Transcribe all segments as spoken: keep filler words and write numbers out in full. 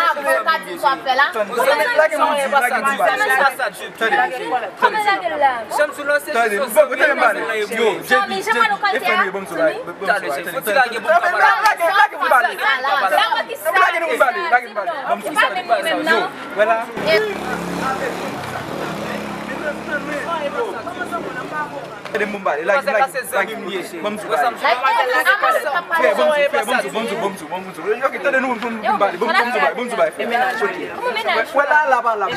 Avan w ka di sa w ap fè la. Tande, tande, lage m di, lage m di bagay. Tande, tande, m pa, tande, m pale. Yo, Jemi, Jemi, e fè nou, ban m sou bagay, ban m sou bagay, tande, tande, tande, lage, lage, lage m pale. Lage nou m pale, lage m pale. Ban m sou bagay. Yo, wè la. Tande m pou m pale, lage, lage, lage, ban m sou bagay. Frè, ban m sou, frè, ban m sou, ban m sou, ban m sou, ban m sou. Ok, tande nou, ban m, ban m pale, ban m, ban m sou bagay, ban m sou bagay, frè. Ok. Wè, wè la, la, pa la. Ou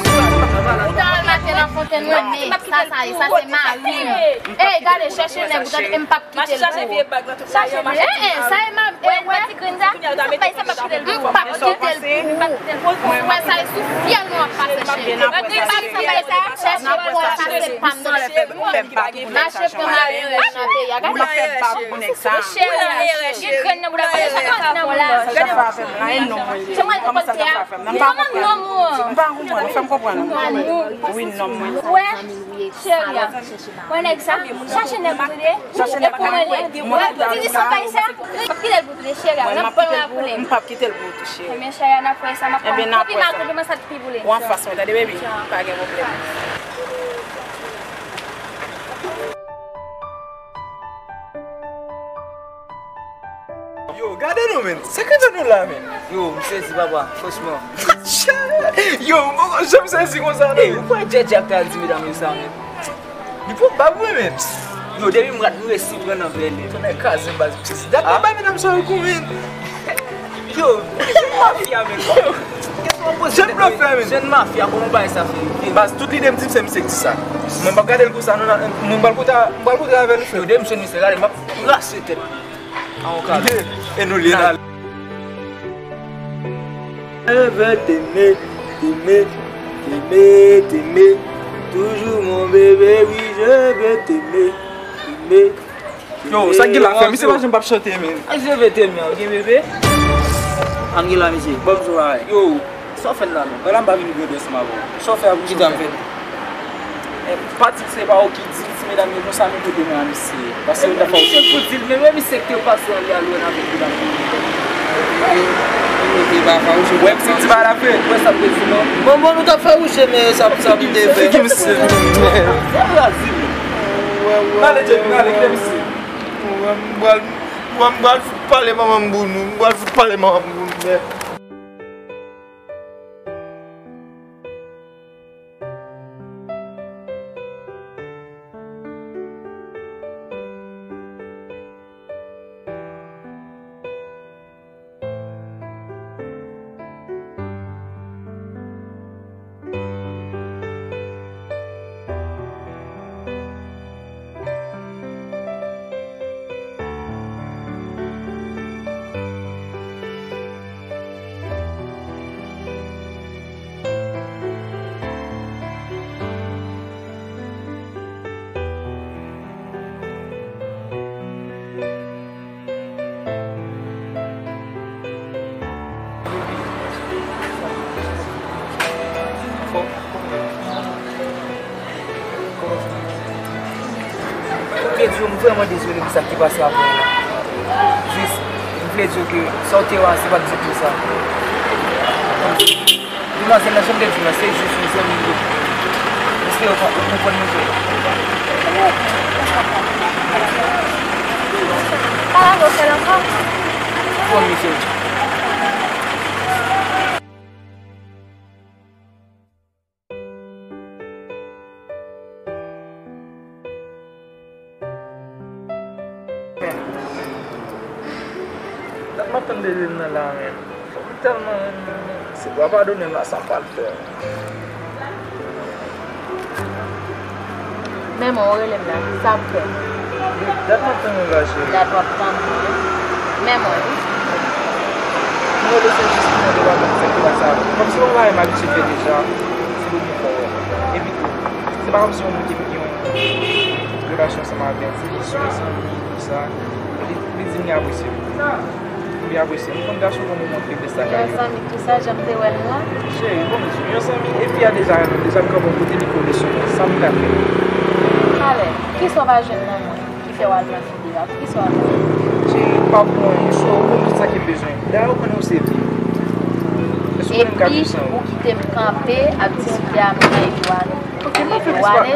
ta al maten nan fontenn mwen, men sa, sa, sa se mari m. Ey, gade, chèche nèg ou, gade, m p ap kite l pou ou. Chache, eh, eh, sa e ma, eh, wè. M p ap kite l pou ou. Ou wè sa e sou fyèl nou ap pase, cheri. Chèche pran sa se pa m nan. Mache pran malerèz nan peyi a. Gade. Cheri, gen grenn nan bouda, gade sa k ap nan bouda. Gade. Kòman nonm ou an? M pa konprann, fè m konprann. Wi, nonm mwen. Wè, cheri a. Wè nèg sa, chache nèg ou tande. Chache nèg ou tande. Wè, ti di sa w fè sa. M p ap kite l pou tande, cheri a. N ap pran la pou li. M p ap kite l pou ou tou, cheri. Ebyen, cheri a, n ap fè sa, m ap pran konpliman, konpliman sa t pi pou li. Ou anfas mwen, tande, baby? Pa gen pwoblèm. Yo, gade nou, men. Sa k rive nou la, men? Yo, m sezi, papa, franchman. Yo, m poko janm sezi konsa, non. Ey, ou kwè Djèdjè ak ta di medam yo sa, men? Li pran bab, wi, men. Yo, depi m rat, m resi pran nan vèlè. Tonnè kraze m, baz. Dat m ap bay medam sa yo kou, men. Yo, jèn mafya, men. Jèn blofè, men. Jèn mafya, kòman bagay sa fè? Baz, tout lide m di m se misye k di sa. Mwen m p ap gade l konsa, non, non, mwen m pral kontre, m pral kontre avè l, frè. Yo, depi m jwenn misye, gade, m ap rache tèt. An, ou ka. E nou li la. Je veux t'aimer, t'aimer, t'aimer, t'aimer. Toujours mon bébé, oui, je veux t'aimer, t'aimer. Yo, sa ki la fè? Misye pa janm p ap chante, men. A, je veux t'aimer, ok, bébé? Angela, misye. Bon, m sou bagay. Yo. Sa w fè la menm? Wè la m pa vin gode ansanm avè w. Sa w fè a pou chofè? Ki sa m fè? Eh, pa di se pa ou ki di ti medam yo konsa, men kote men a misye. Paske yo ta fè w chofè. Pou di l, men wè misye ki te pase an li al wè n avèk medam yo. Wè misye ti bagay la fè. Wè sa m te di non. Bon, bon, nou t ap fè wouche, men sa, sa m te fè. Figi misye. Figi misye. Pale, Jemi, pale, kite misye. Wè, m pral, wè, m pral fout pale manman m pou nou. M pral fout pale manman m pou nou, men. M vle di w, m vrèman dezole pou sa k te pase apre a la. Jis, m vle di w ke sa w te wè a, se pa t ditou sa. Demwazèl la, jan m te di w la, se jis yon zanmi m ye. M espere w konprann mwen, frè. Pa lage w sèl ankò. Konn misye. Dat m ap tann bebe m nan la, men. Fòk m tèlman renmen l, men. Si w pa padone m la, sa m pral fè. Men mwen, ou rele m la, sa ap fè? Dat m ap tann ou la, cheri. Dat w ap tann mwen. Men mwen, wi. M rele se jis pou mande w padon pou sa k te pase a. Kòmsi w pa yon bagay m abitye fè deja, se premye fwa w wè m. Epi tou, se pa kòmsi yon moun ki yon Relasyon ansanm avè m, se li sou mezanmi, tout sa. Li, li di m li apresye m. Li apresye m. Ou konn gason kòman ou montre feblès lakay yo. Mezanmi, tout sa, jan m te wè l lan. Cheri, bon, yon zanmi, e fi a deja, deja m kanpe yon kote, li kole sou mwen. Sa m ka fè? Alè, kisa w pa jwenn nan mwen ki fè w al nan fi de a? Poukisa w al nan fi de a? Cheri, m pa pou anyen. So, ou konn tout sa ke m bezwen. Dayè, ou konnen ou se vi. Èske ou konnen m ka viv san ou? Epi, ou kite m kanpe ap diskite a mwen epi w ale. Ok, m pa fè plis pale.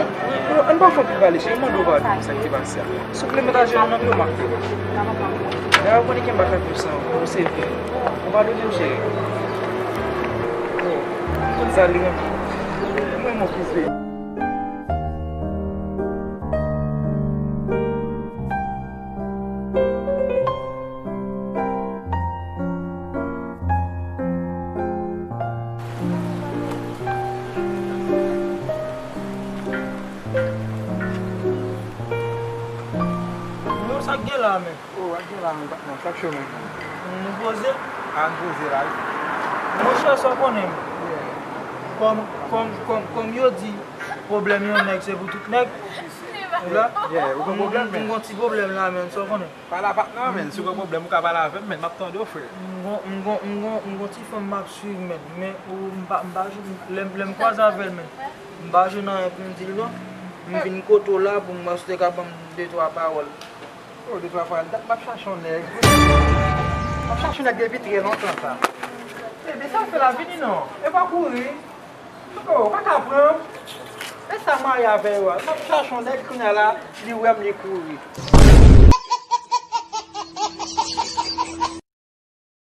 Ann pa fè anpil pale, cheri, mande w padon pou sa ki te pase a. Souple, mete a jenou nan pye w, m ap fè. Dayè, ou konnen ke m pa ka viv san ou, ou se vi. Ou padone m, cheri. Oh, ou konn sa li renmen. Mwen, mwen koupe. Yo, sa k gen la menm? Oh, sa k gen la menm, patnè, sa k cho menm? Nou poze? A, n poze la wi. Monchè, sa w konnen? Yeah. Kòm, kòm, kòm, kòm yo di, pwoblèm yon nèg se pou tout nèg. Ou la? Yeah, ou gen pwoblèm, men. M, m gon ti pwoblèm la, menn, sa w konnen? Pale a patnè w, menn. Si w gen pwoblèm, ou ka pale avè m, menn. M ap tande w, frè. M gon, m gon, m gon, m gon ti fanm m ap swiv, menn. Men ou, m pa, m pa jwenn, lè, lè m kwaze avè l, menn, m pa jwenn anyen pou m di l, non. M vin kote w la pou m wè si w te ka ban m de twa pawòl. Oh, de twa pawòl. Dat m ap chache yon nèg. M ap chache yon nèg depi trè lontan, sa. Ebyen, sa w fè la, vini non. E pa kouri. Oh, pa ka pran. E sa m marye avè yo a. M ap chache yon nèg kounye a la, li wè m, li kouri.